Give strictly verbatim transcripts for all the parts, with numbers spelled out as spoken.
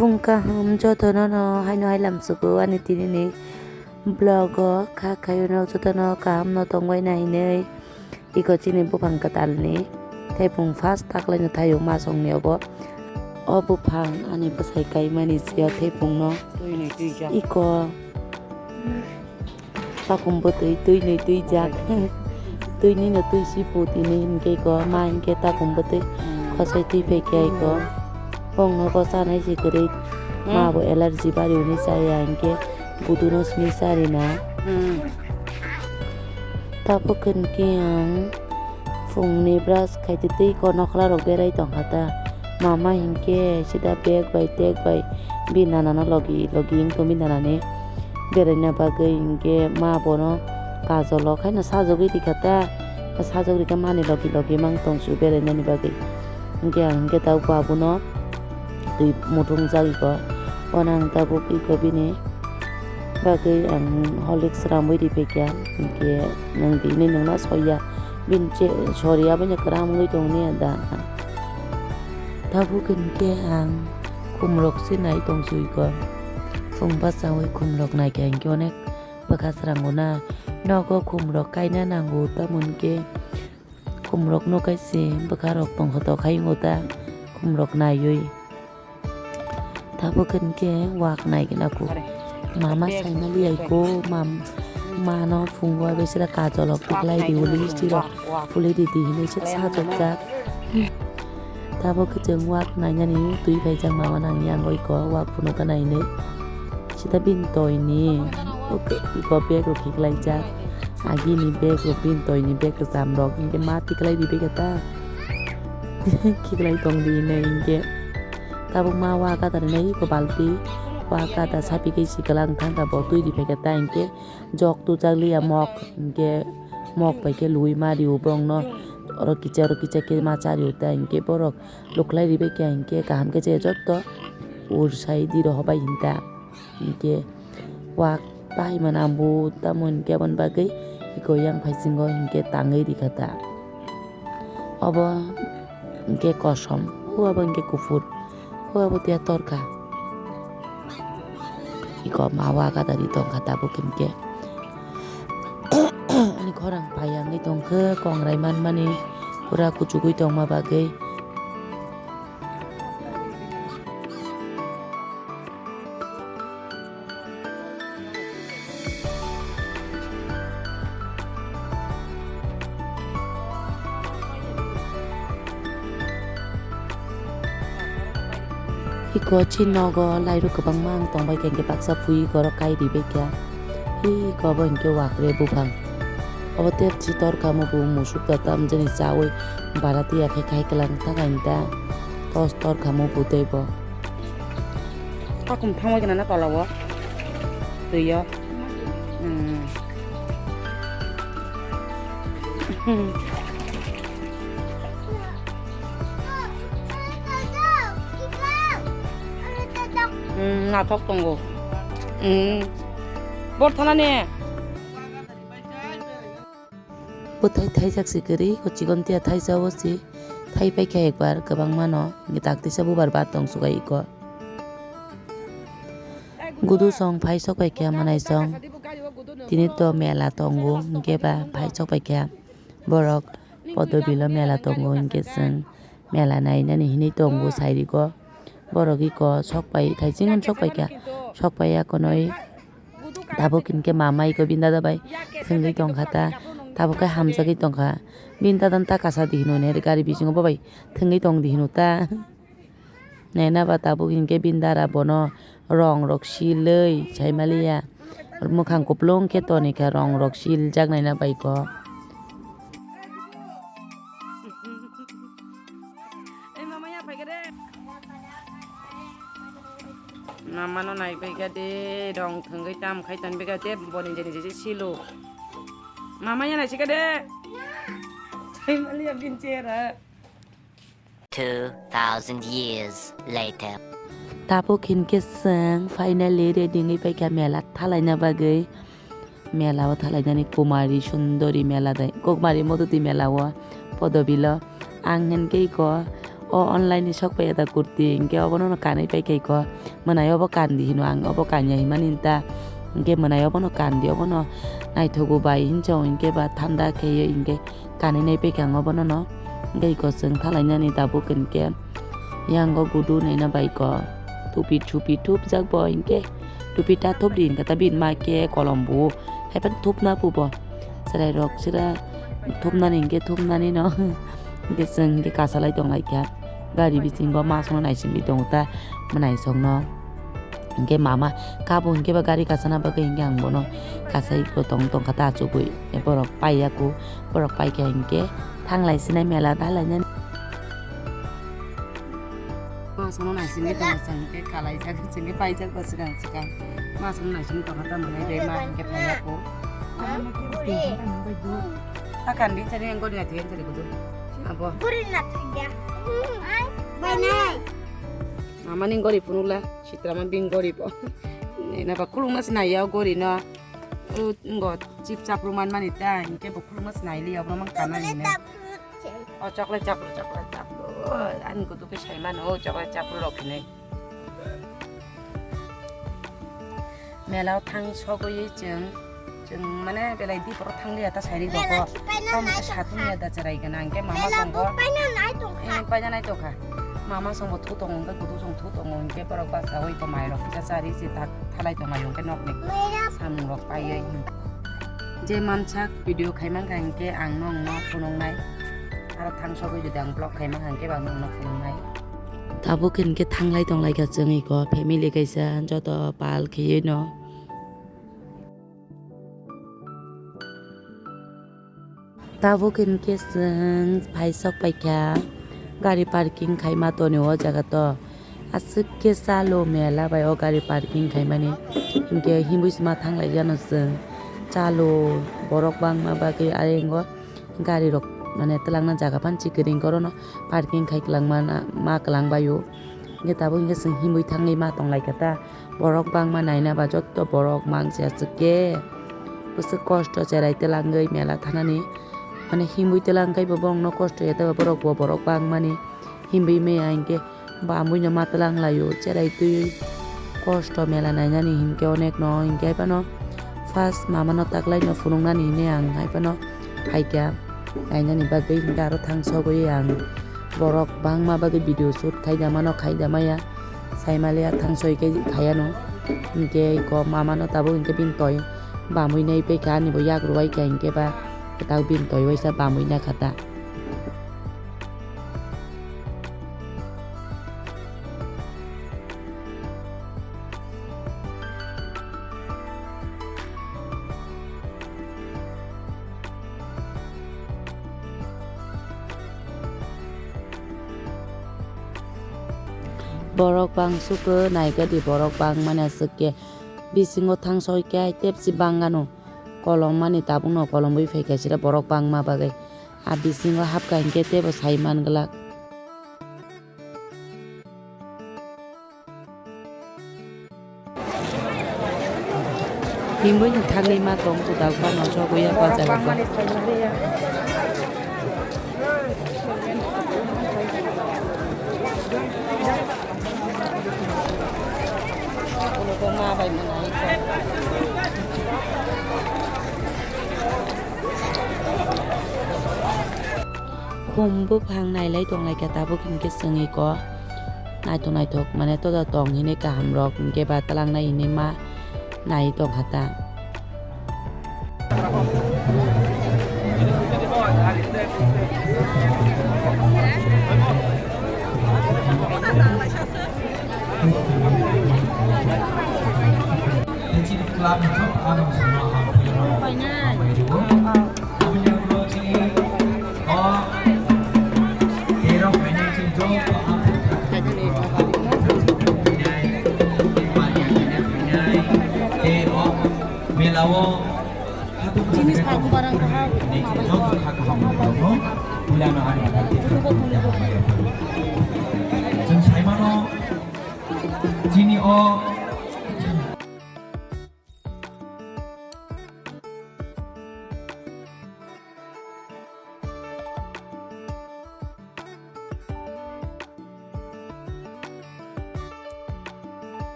Phung kaham jotono no haino hai lamsugo ani tini ni vlog o kha khayo no jotono kaham no tongbai na hinwi. Iko chini buphang kwtal ni thaiphung first taklai no thaio masong ni obo. O buphang ani bwsai kaimani sio thaiphung no. Twi nwi twi jak. Iko takum bwtwi twi nwi twi jak. Twi ni no twi si pu tini hinkhe iko ma hinkhe takum bwtwi khosai twi phai khe iko. Bong nogo chanai si kwrwi ma bo allergy bari hwnwi chaya hinkhe budu no simi chari na. Tabuk hinkhe ang phungni brush khaitwi tei iko nokla rok berai tongkha ta. Mama hinkhe sida bag bai tek bai bini nana no logi logi wngtong bini nana ni beraina bagwi hinkhe ma bono kajol o khaino sajagwi rikha ta. Sajagwi rikha mani logi logi mang tongsu berainani bagwi. Hinkhe ang hinkhe tabuk babuno twi muthung jagwi ko. Ono ang tabuk iko bini bagwi ang Horlicks rambwi riphai kha, hinkhe nwng tini nwngna soya bini che sori abono kwram wngwi tongni da. Tabuk hinkhe ang khumrok se nai tongsi iko, phung bachangwi khumrok naikha hinkhe onek bwkha srango na nogo khumrok kaina nango tamo hinkhe. Khumrokno kaise bwkharok tongkha tokha wngo ta khumrok naiwi. Tabuk hinkhe wak naigwna kuk. Mama saimali aiko mam mano phungo abesera kajolok tiklai di uli histi rok puli di di hinwi se sajokjak. Tabuk khe chwng wak nainani twi phaijak mama nang yang oi ko wak phunukha nainwi. Sita bini toini iko bag rok khiklaijak. Agini bag rok bini toini bag kwcham rok hinkhe ma tiklai di bag ta khiklai tong di hinwi hinkhe tabuk ma waka ta rinai iko balti waka ta sapi kai si kwlang thang ta bo twi di phaikhe ta hinkhe jok tujak liya mok hinkhe mok bai khe lui ma rio borokno oro kicha oro kicha khe ma cha rio ta hinkhe borok. Luklai ribai khe hinkhe kaham khe je jotto ur sai di rohobai hinta hinkhe wak pai mana bu tamo hinkhe aboni bagwi iko yang phaisingo hinkhe tangwi rikha ta obo hinkhe kosom o abo hinkhe kuphur o abo tiya torkha. Iko ma waka dadi tongkha tabuk hinkhe. Ani khorang payangwi tongkhe kongrai manmani pura kuchugwi tongma bagwi. Iko chi nogo lairok kwbangma ang tongbai kha, hinkhe baksa phui iko oro kai ribai kha. Iko obo hinkhe wakre buphang. Obo tei chi torkha mubu musuk ta tamjani chaui bara tiya khe khai kwlang ta kainwi ta. Tos torkha mubu tei bo. Takhum thangbai gana na tola o. Twi o. Hmm. Hmm, nathok tongo. Hmm. Bor thana ne. Bwthai thaijak si kwrwi, o chikon tiya thaisa o si thai paikha ekbar kwbangma no, hinkhe taktisa bubar bat tong sugai iko. Gudu song phai sok paikha manai song, tini to mela tongo, hinkhe ba phai sok paikha borok Podobilo mela tongo, hinkhe chwng mela nainani hinwi tongo sairigo. Borok iko sok pai, thaising sok paikha, sok paiya konoi. Tabuk hinkhe mama iko bini dada bai thwngwi tongkha ta, tabuk khe hamjagwi tongkha. Bini dada ta kasa di hino ne gari bisingo bo bai thwngwi tong di hino ta. Naina ba tabuk hinkhe bini dara bono rong rok silwi saimaliya. Mwkhang kuplung khe tonikha rong rok siljak naina bai ko. Mama no nai bai kha de, rong thwngwi tam khai ton bai kha de, boni jeni jesi silo. Mama ya nai sika de. Thai mali ya bin chera. Two thousand years later. Tabuk hinkhe chwng finally ready wngwi paikha mela thalaina bagwi. Mela o thalainani Kumari Sundori mela dai, Kumari Modoti mela o Podobilo. Ang hinkhe iko O online ni sok pai ya da kurti, hinkhe obono no kanwi pai kha iko. Mwnai obo kandi hino ang, obo kanya himani ta. Hinkhe mwnai obono kandi, obono naithogo bai hinchong hinkhe ba thanda khe hinkhe kanwi nai pai kha ang obono no. Hinkhe iko chwng thalainani tabuk hinkhe yango gudu naina bai ko. Thupi thupi thupjak bo hinkhe thupi ta thupdi hinkhe ta bini ma khe kolom bu. Haiphano thupna pubo. Chwrairok sira thumnani hinkhe thumnani no. Hinkhe chwng hinkhe kasalai tonglaikha. Gari bisingo masongno naisingwi tongo ta mwnaisongno. Hinkhe mama kabo hinkhe ba gari kasana bagwi hinkhe ang bono kasai tong tongkha ta achugwi. Borok paiya ku, borok paikha hinkhe thanglai sinai mela dalainani. Masongno naisingwi tongo chwng khe kalaijak, chwng khe paijak ba swkang swkang. Masongno naisingwi tongkha ta mwnai de ma hinkhe phaiya ko. Hakhan din chari yang gori naithok yang chari kudu. Abo. Gori naithok ya. Bai nai. Mama ni gori phunukla, sitra ma bing gori bo. Nai na ba khulungma sinai ya gori no. O ngo chip chapru man mani ta, hinkhe bo khulungma sinai li ya, bo man kana ni ne. O chocolate chapru, chocolate chapru. O, ani kutu khe sai mano, o chocolate chapru rok hinwi. Mela o thang sogwi chwng, chwng mane belai di borok thang liya ta sai ri rok. Tom khe satung ya da cherai gana, hinkhe mama songbo. Eh, paina nai tongkha. Mama songbo thu tongo, hinkhe kutu song thu tongo, hinkhe borok bachawi ko mai rok kisa chari si thak. Thalai tonglaio hwnkhe nokni samung rok paiwi. Je mansak video khaimang kha hinkhe ang nokno phunuknai. Aro thangsogwi jodi ang vlog khaimang kha hinkhe bo ang nokno phunuknai. Tabuk hinkhe thanglai tonglaikha chwng iko family kaisa joto pal khiyui no. Tabuk hinkhe chwng phaisok paikha, gari parking khaima tonwi o jaga to. Aswk khe chalo mela bai o gari parking khaimani. Hinkhe himwi sima thanglai jano chwng. Chalo borok bangma bagwi ayengo gari rok mane twlangna jaga phan chikring orono parking khai kwlangma ma kwlangbaio. Hinkhe tabuk hinkhe chwng himwi thangwi ma tonglaikha ta. Borok bangma naina ba jotto borok mangsi aswk khe bwswk kosto cherai twlangwi mela thanani. Mane himwi twlang khe bo bongno kosto ya tei borok bo borok bangmani himwi maya hinkhe bamwi no ma twlang laio cherai twiwi kosto mela nainani hinkhe onek no hinkhe phano first mama no taklai no phunuknani hinwi ang hai phano phaikha. Nainani bagwi hinkhe aro thangsogwi ang borok bangma bagwi video shoot khaijamano khaijamaya saimaliya thangsoi khe khayano hinkhe iko mamano tabuk hinkhe bini toi bamwi nai paikha ani bo yak rwai kha hinkhe ba kwtal bini toi waisa bamwi nakha ta. Borok bang sukhe naikhe di borok bang mani aswk khe bisingo thangsoi khe tepsi bang gano kolom mani tabukno kolomwi phaikha sira borok bangma bagwi a bisingo hapkha hinkhe teibo sai man glak. Himwi ni thangwi ma tong kwtal phano sogwi ya bacha rok. Khum buphang nailai tonglaikha tabuk hinkhe chwngwi ko naithok naithok mane toda tong hinwi kaham rok hinkhe ba twlangnai hinwi ma nai tongkha ta. Chini club ni joto ano sima hampai rw. Hampai rw. Aboni ulo chini o tero phainai chini joto ang phainai, phainai, tei o mela o Chini sakni barang kaham. Chwng saimano chini o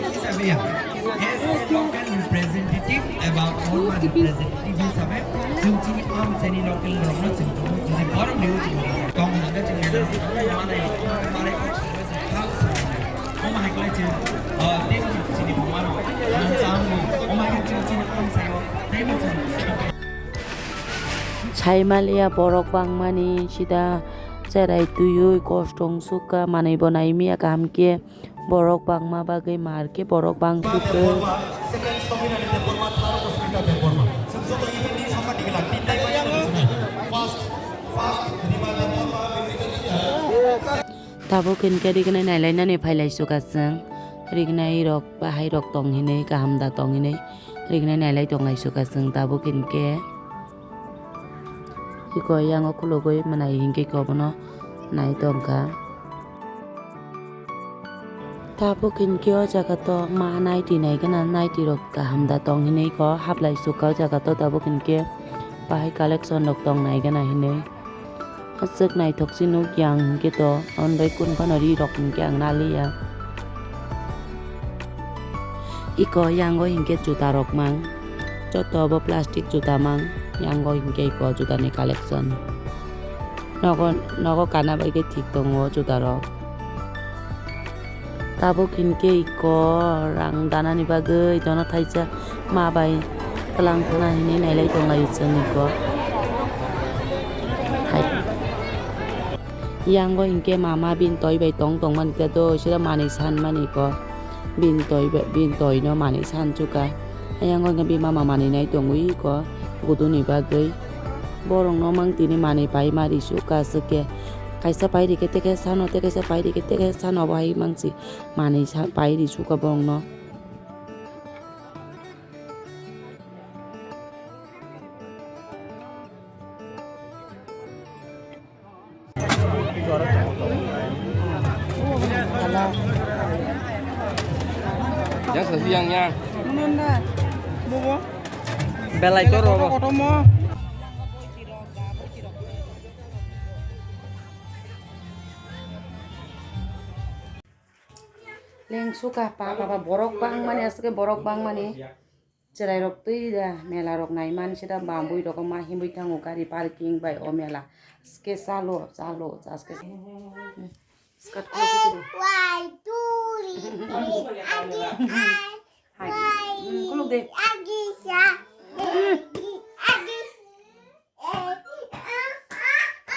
Hisabe ya, as a local representative eba former representative hisabe, chwng chini amchaini local rokno chwng tongmung tongmung borok ni chwng tong hwnka chwng mela manai manai omo hai khlai chwng, ah, tei chini buma rok, ah, chwng omo hai chwng chini amchaio tei chwng Saimaliya borok bangmani sida cherai twiwi kosto wngsukha, manwi bo naimya kaham khe. Borok bangma bagwi mar khe borok bangsukhe. Tabuk hinkhe rignai nailainani phailai sukha chwng. Rignai rok bahai rok tong hinwi kaham da tong hinwi rignai nailai tonglai sukha chwng tabuk hinkhe. Iko yango khulugwi mwnai hinkhe iko bono nai tongkha. Tabuk hinkhe o jaga to ma naiti nai gana, naiti rok kaham da tong hinwi ko hablai sukha o jaga to tabuk hinkhe bahai collection rok tong nai gana hinwi. Aswk naithok se nuk yang hinkhe to, aboni bai kunu phano ri rok hinkhe ang naliya. Iko yango hinkhe juta rok mang, joto bo plastic juta mang, yango hinkhe iko juta ni collection. Nogo, nogo kana bai khe thik tongo juta rok. Tabuk hinkhe iko rang danani bagwi jono thaisa ma bai twlang thangna hinwi nailai tonglaio chwng iko. Hai. Yango hinkhe mama bini toi bai tong tongmani khe do sida manwi sanmani iko. Bini toi bai, bini toino manwi sansuka. Yango hinkhe bini mama manwi nai tongwi iko guduni bagwi. Borokno mang tini manwi pai ma risuka swkhe. Kaisa pai rikhe tekhe sano, tei kaisa pai rikhe tekhe sano, obo hai mangsi. Manwi sa-, pai ri sukha borokno. Yang sasi yang yang. Belai to ro. Lengsuka pa pa pa borok bangmani, aswk borok bangmani. Chwrairok twi da mela rok naiman sida bambui rok ma himui thango gari parking bai o mela. Aske chalo, chalo, aske. Skat khuluk di. Hai. Hmm, khuluk de.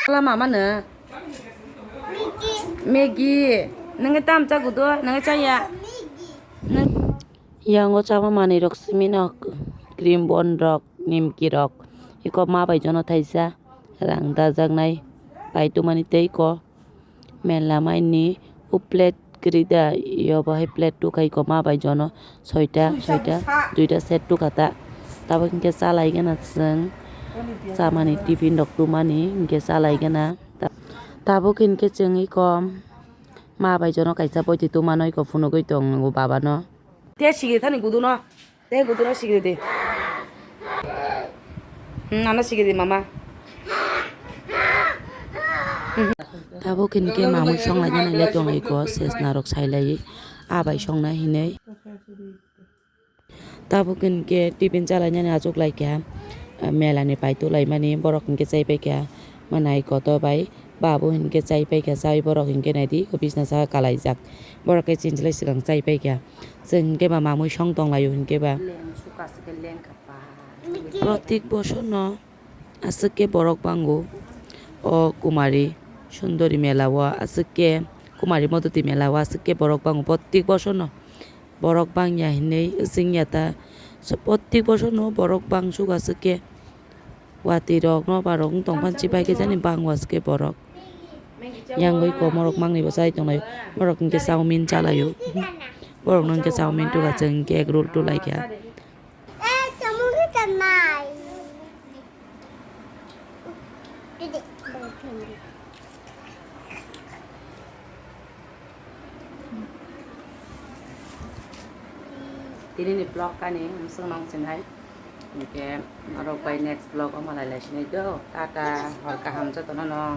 Kala mama no. Maggie. Nang tam cha gudo, nang cha ya. Nang. Yango chama manwi rok simi no cream bon rok, nimki rok. Iko ma bai jono thaisa rang dajaknai pai tumani tei ko. Mela maini o plate kwrwi da, yobo hai plate tukha iko ma bai jono soita, soita, duita set tukha ta. Tabuk hinkhe chalai gana chwng chamani tiffin rok tumani hinkhe chalai gana. Ta-, tabuk hinkhe chwng iko ma bai jono kaisa boiti tumano iko phunugwi tongo babano. Te sigiri thani guduno. Te guduno sigiri di. Hmm, ano sigiri di, mama. Tabuk hinkhe mamui songlainani le tonglaiko, sesna rok sailai, abai songna hinwi. Tabuk hinkhe tiffin chalainani achuk laikha, melani pai tulaimani, borok hinkhe chaipaikha, mwnai koto bai. Babu hinkhe chaipaikha, chai borok hinkhe naidi, bisna saka kalaijak. Borok khe chinchilai swkang chaipaikha. Chwng hinkhe ba mamui song tonglaio hinkhe ba. Leng suka se ke leng kapa. Protik bosorno aswk khe borok bango. O Kumari Sundori mela o aswk khe, Kumari Modoti mela o aswk khe borok bango protik bosorno. Borok bangya hinwi wngya ta. So, protik bosorno borok bang suka aswk khe. Watwi rok nobar rok wng tongphani chibai khe jani bang was khe borok. Yang bai komorok mangnwi bo chai tongnai. Borok hinkhe chowmin chalaio. Borok no hinkhe chowmin tuka chwng hinkhe egg roll tulaikha. Tini ni vlog kani mwswk nang sinai. Hinkhe norok bai next vlog o malai lai sinai do. Tata, hor kaham jotono no.